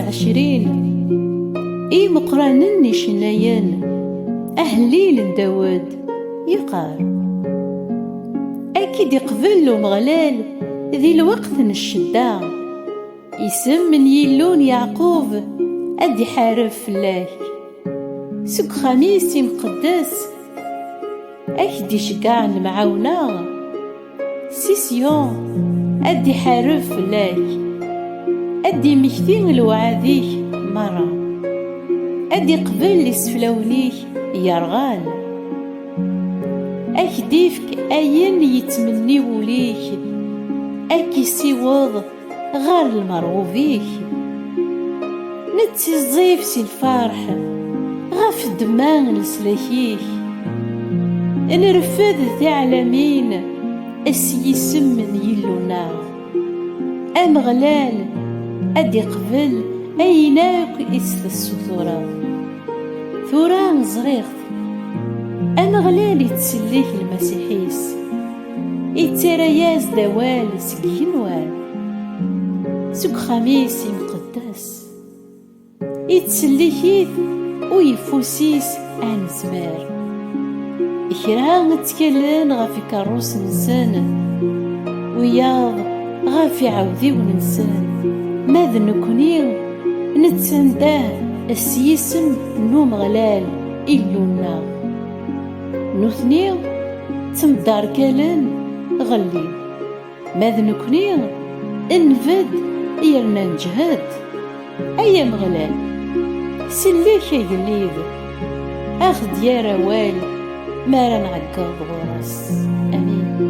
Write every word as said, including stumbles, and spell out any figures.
ɛecrin, i imeqqranen icennayen, ahellil n Dawed, yeqqar: Ad k-id-iqbel Umeɣlal di lweqt n ccedda, isem n Yillu n Yeɛqub ad d-iḥareb fell-ak. Seg uxxam-is imqeddes, ad k-d-iceggeɛ lemɛawna. Si Siyun ad d-iḥareb fell-ak, ad d-immekti lewɛad-ik merra, ad d-iqbel iseflawen-ik yerɣan, ad k-d-ifk ayen yettmenni wul-ik, ad k-issiweḍ ɣer lmerɣub-ik. Nettiẓẓif si lferḥ ɣef ddemma n leslak-ik. Nreffed tiɛlamin s yisem n Yillu-nneɣ. Ameɣlal ad iqbel ayen akk i s-tessutureḍ. Tura ẓriɣ-t. Ameɣlal ittsellik Lmasiḥ-is, ittarra-yas-d awal seg igenwan, seg uxxam-is imqeddes. Ittsellik-it uyeffus-is anezmar. Kra ttkalen ɣef ikerrusen-nsen, wiyaḍ ɣef iɛewdiwen-nsen, ma d nekkni nettandah s yisem n Umeɣlal, Illu-nneɣ. Nutni ttemderkalen ɣelli-w, ma d nekkni nbedd yerna neǧhed. Ay Ameɣlal, sellek agellid, aɣ-d-yerr awal mi ara nɛeggeḍ ɣur-s. Amin.